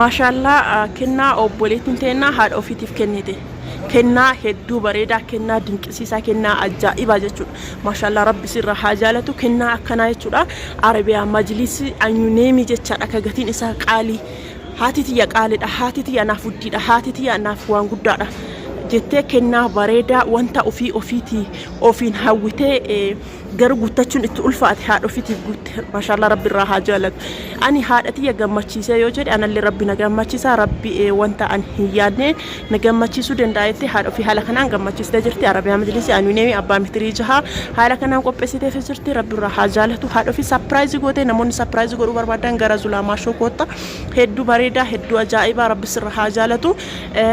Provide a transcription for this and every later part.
Maashaallaa kennaa obboleettiin teennaa haadha ofiitiif kennite. Kennaa hedduu bareedaa, kennaa dinqisiisaa, kennaa ajaa'ibaa jechuudha. Maashaallaa rabbi sirra haa jaalatu kennaa akkanaa jechuudha. Arabiyaa majlisii anyuneemii jechaadha ka gatiin isaa qaalii. Haati tiyya qaalidha, haati tiyya naaf guddiidha, haati tiyya naaf waan guddaadha jettee kennaa bareedaa wanta ofii ofiitii ofiin hawwitee garuu guuttachuun itti ulfaate haadha ofiitiif guutte. Maashaallah rabbi irraa haa jaalatu. Ani haadha tiyya gammachiisee yoo jedhe anallee rabbi na gammachiisa. Rabbi wanta ani hin yaadne na gammachiisuu danda'a jettee haadha ofii haala kanaan gammachiistee jirti. Arabiyaa majlisii anuuneemi abbaa mitirii jaha haala kanaan qopheessiteef jirti. Rabbi irraa haa jaalatu. Haadha ofii sapiraayizii gootee namoonni sapiraayizii godhuu barbaadan gara Zulaamaa shoo kootta. Hedduu bareedaa, hedduu ajaa'ibaa, rabbi sirra haa jaalatu.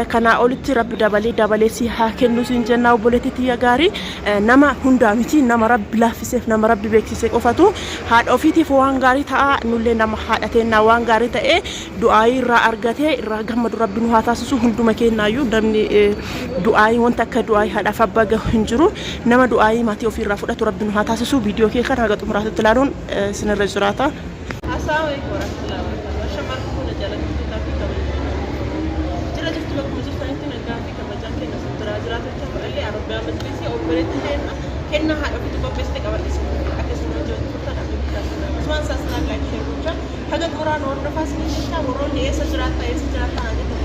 Kanaa olitti rabbi dabalee dabalee si haa kennu siin jennaa obboleettii tiyya gaarii. Nama hundaa miti, nama rabbi laaffiseef, nama rabbi beeksise qofatu haadha ofiitiif waan gaarii ta'a. Nullee nama haadha teennaa waan gaarii ta'e du'aayii irraa argatee irraa gammadu rabbi nu haa taasisu hunduma keenyaayyuu. Namni du'aayii wanta akka du'aayii haadhaaf abbaa gahu hin jiru. Nama du'aayii maatii ofii irraa fudhatu rabbi nu haa taasisu. Viidiyoo kee kana haga xumuraatti ilaaluun isinirra jiraata. Assalamu alaikum warahmatullahi wabarakatuh. Ashamaa kun jaallattoota fi kabajamtoota. Jira jirtu bakkuma jirtanitti nagaa fi kabajaan keenya isin biraa jiraatu jecha fudhallee Arabiyaa majlisii obboleetti teenna kennaa haadha ofiitu qopheessite qabadhe isin akka isin hojii turtan abdii guddaa isin akkasumas subscribe, like, share gochaa haga xumuraan hordofaa isin jecha. Warroonni eessa jiraatta, eessa jiraatta naan jettan,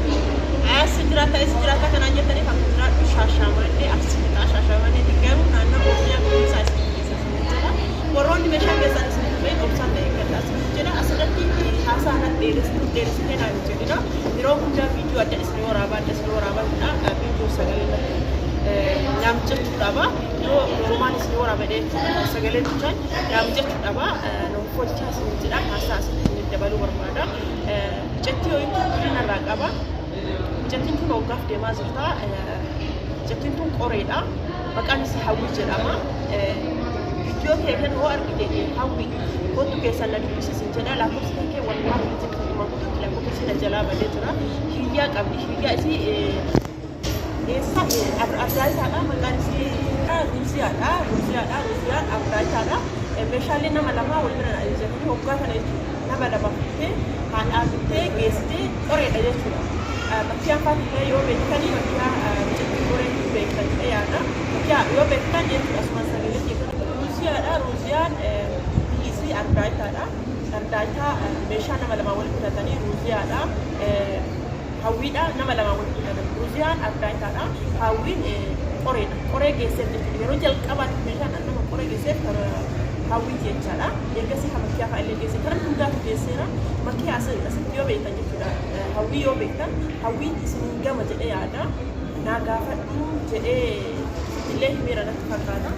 eessa jiraatta, eessa jiraatta kanaan jettaniif, akka jiraadhu Shaashaamannee, Arsii Lixaa Shaashamanneeti, garuu naannoo Oromiyaa kunuunsaa isin keessa isin jedha. Warroonni meeshaa keessaan isin dhufeen obsaan na eeggadha isin jedha. Asirratti haasaa natti dheeressitu dheeressitee naan hin jedhina. Yeroo hundaa viidiyoo adda isin waraabaa, adda isin waraabaa jedha. Viidiyoo sagalee irratti naam jechuu dhaba. Yoo mootummaan isin waraaba jechuudha sagalee bichaan naam jechuu dhaba. Nonfolchaa isin jedha. Haasaa asitti isin dabaluu barbaada. Mucattii ho'itu guddina irraa qaba. Mucattiin tun waggaaf deemaa jirta. Mucattiin tun qoreedha. Maqaan isii Hawwii jedhama. Viidiyoo kee kan hoo argite, Hawwii, kottu keessan na dubbisiisin jedha. Lakkoofsi kan kee wallaahi itti dhuguma guututti lakkoofsi na jalaa badee jira. Hiriyaa qabdi. Hiriyaa isii eessa Ardaayitaadha. Maqaan isii Ruuziyaadha. Ruuziyaadha. Ruuziyaan Ardaayitaadha. Meeshaalee nama lamaa wal bira ajajatanii hoggaa kana jechuudha. Nama lama fuutee haadhaa bittee geessitee qoreedha jechuudha. Makkiyaa faatillee yoo beektanii, makkiyaa mucattii qoree hin beektan jedhee yaada. Makkiyaa yoo beektan jechuudha asumaan sagalee kee kana. Ruuziyaadha. Ruuziyaan biyyi isii Ardaayitaadha. Ardaayitaa meeshaa nama lamaa walitti bitatanii Ruuziyaadha. Hawwiidha nama lamaa walitti bitatan. Ruuziyaan Ardaayitaadha. Hawwiin qoreedha. Qoree geesseef jechuudha. Yeroo jalqabaatiif meeshaan nama qoree geesseef Hawwiiti jechaadha. Ergasii kan makkiyaa fa'a illee geesse. Karan hundaatu geesseera. Makkiyaa asitti yoo beektan jechuudha. Hawwii yoo beektan, Hawwiin isin gama jedhee yaada. Naa gaafadhu jedhee illee himeera natti fakkaata.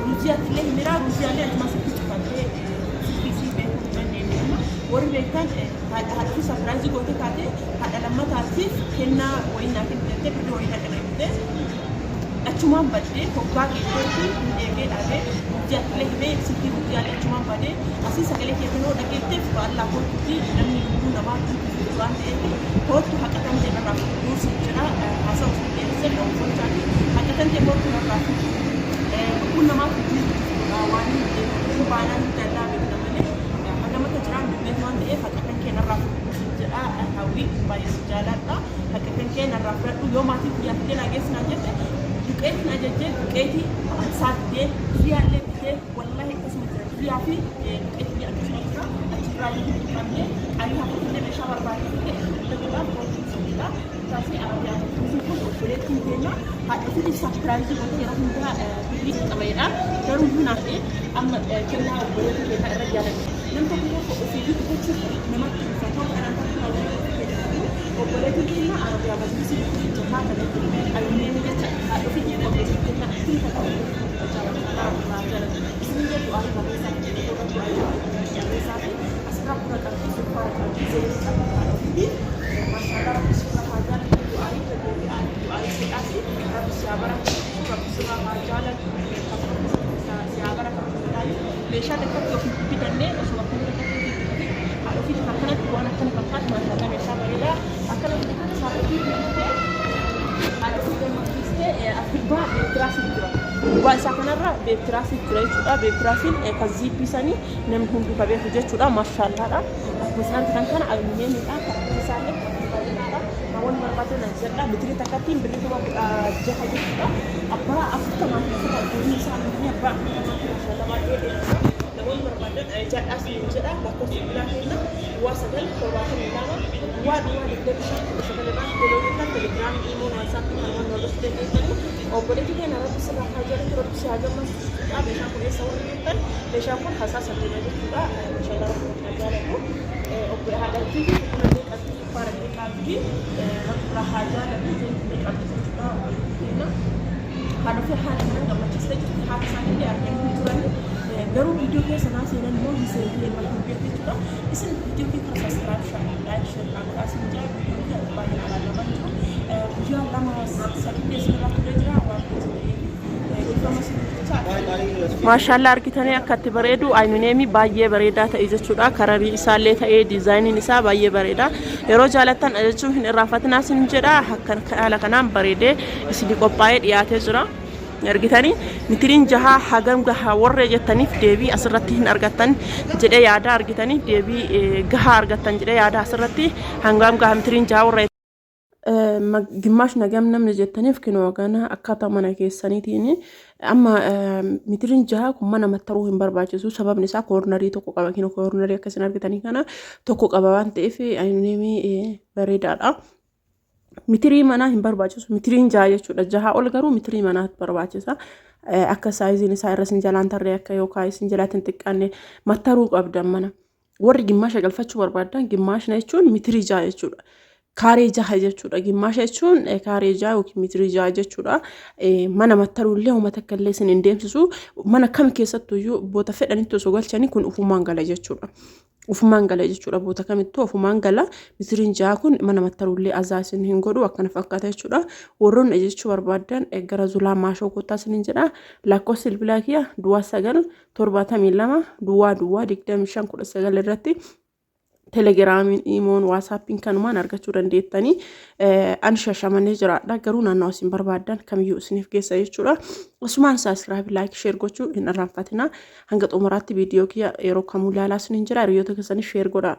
Ruuziyaatti illee himeera. Ruuziyaallee achuma sitti cufattee silkii isii beekuu hin dandeenye amma. Warri beektan, haadha ofii surprise gootee kaatee haadha lammataatiif kennaa wayii naa kennu jettee birrii wayii na kennite. Achumaan baddee hoggaa geetteetti hin eegee dhaabee Ruuziyaatti illee himee silkii Ruuziyaallee achumaan badee. Asii sagalee kee kanoo dhageetteef baallaa kootuuti namni lubbuu namaa duutu waan ta'eef koottu haqatan ta'e narraa fudhuu siin jedha. Haasaa osoo dheeressee na uffachaati haqatan ta'e koottu narraa fudhu. Lubbuun namaa fudhuu waan hin baanaan hin danda'a beekna malee hagam akka jiraan dubbeef waan ta'eef haqatan kee narraa fudhuu siin jedha. Hawwii, baay'ee si jaaladha. Haqatan kee narraa fudhadhu. Yoo maatii guyyaa fidee naa geessi naan jette, duqeetiin ajajjee duqeetii isaa fidee firiyaallee bitee wallahi akkasuma jira. Firiyaa fi duqeetii akkasuma jira. Achirraa hin tuqamne qalii hafuufillee meeshaa barbaadee fidee bitachuudhaaf hojii siin jedha. Taasii Arabiyaa majlisii kun obboleettiin keenya haadha ofiitiif surprise gootee yeroo hundaa birrii qabeedha. Garuu iyyuu naaf amma kennaa obboleettii keenyaa irra jaalladha. Nam tokko tokko ofiiyyuu bitachuuf namatti ulfaatoo kanaan takka hojii obboleettiin keenya Arabiyaa majlisii jahaa kana jechuudha. Alumineemii jecha haadha ofiitiif qopheessite kennaa ittiin jaalladha. Isin jedhu du'aa barreessaa fi du'aa barreessaa fi asirraa buna qabdi, sukkaara qabdi, zeetii qabdi haadha ofiitiif. Maashaallah rabbi sirra haa jaalatu. Du'aa deebi'aa du'aa godhaa fi rabbi si haa barakatu, rabbi sirra haa jaalatu, si haa barakatu jedhaayu. Meeshaa takkatti ofii bitannee osoo bakka takkatti ofii bitatin haadha ofiitiif akkanatti waan akkana fakkaatu, maashaallah meeshaa bareedaa akkana bitatte haadha ofii bitee haadha ofii gammachiistee. As gubbaa beektiraasiin jira. Gubbaa isaa kanarra beektiraasiin jira jechuudha. Beektiraasiin kan ziippii sanii namni hunduu ka beeku jechuudha. Maashaallaadha. Akkuma isaan argitan kana aluminiyeemiidha. Kan isaallee Ajajadha. Mitirii takkattiin birrii 16,000 jechuudha. Abbaa 40 fi guutuun isaa argitanii abbaa 40 fi mashallah baay'ee dheeradha. Namoonni barbaadan ajajadhaa isiniin jedha. Lakkoofsi bilbilaa keenya duwwaa 9 72 duwwaa duwwaa 25 19 irraa telegiraamii, telegiraamii, imoo, waatsaappii kanumaan nu hordofuu dandeettanii. Obboleettii keenya Rabbi sirraa haa jaalatu, Rabbi si haa gammachiisu jechuudha. Meeshaan kun eessa warri jettan, meeshaan kun hasaasa deema jechuudha. Mashallah, Rabbi haa jaalatu. Obbo haadha fi bunallee qabdi, sukkaarallee qabdi. Rabbi irraa haa jaalatu, zayitillee qabdi jechuudha obboleettii keenya. Haadha fi haala kanaan gammachiistee jirti. Haati isaaniillee arganii turani. Garuu viidiyoo keessa naa seenan immoo hin seenne hin beeku jechuudha. Isin viidiyoo kee kana subscribe, like, share godhaa isin jira. Viidiyoo kee baay'ee ilaalamaa jiru. Guyyaa 2 3 keessa irraa turee jira waan ta'eef dhiifama isin jecha. Maashaallah, argitanii akka itti bareedu. Aluminiyeemii baay'ee bareedaa ta'e jechuudha. Kararii isaallee ta'ee diizaayiniin isaa baay'ee bareeda. Yeroo jaalattan ajajuu hin irraanfatinaa isin jedha. Akka haala kanaan bareedee isinii qophaa'ee dhiyaatee jira. Argitanii, mitiriin jahaa hagam gahaa warree jettaniif deebii asirratti hin argattan jedhee yaada. Argitanii, deebii gahaa argattan jedhee yaada. Asirratti hangam gahaa mitiriin jahaa warree gimmaash nagam namni jettaniif, kinoo gana akkaataa mana keessaniitiin. Amma mitiriin jahaa kun mana mattaruu hin barbaachisu. Sababni isaa koornarii tokko qaba. Kinoo koornarii akkasiin argitanii kana tokko qaba waan ta'eef aluminiyeemii bareedaadha. Mitirii manaa hin barbaachisu. Mitiriin jaha jechuudha. Jaha ol garuu mitirii manaatu barbaachisa. Akka saayiziin isaa irra isin jalaan tarree akka yookaan isin jalaatti hin xiqqaanne mattaruu qabdan mana. Warri gimmaasha galfachuu barbaadan, gimmaashna jechuun mitirii jaha jechuudha. Kaaree jaha jechuudha. Gimmaasha jechuun kaaree jaha yookiin mitirii jaha jechuudha. Mana mattaruu illee uummata akka illee isin hin deemsisu. Mana kam keessattuyyuu boota fedhanitti osoo galchanii kun ufumaan gala jechuudha. Ufumaan gala jechuudha. Boota kamittuu ofumaan gala. Mitiriin jaha kun mana mattaruullee azaa isin hin godhu, akkana fakkaata jechuudha. Warroonni jechuu barbaadan gara Zulaa Maashoo kottaa isiniin jedha. Lakkoofsi bilbilaa kiyya duwwaa 9 72 duwwaa duwwaa 25 19 irratti telegiraamiin, iimoon, waasaappiin kanumaan argachuu dandeettanii. Ani Shashamannee jiraadha, garuu naannoo isin barbaaddan kamiyyuu isiniif geessa jechuudha. Asumaan subscribe, like, share gochuu hin irraanfatina. Hanga xumuraatti viidiyoo kiyya yeroo kamuu ilaalaa isiniin jira. Hiriyoota keessanii share godhaa.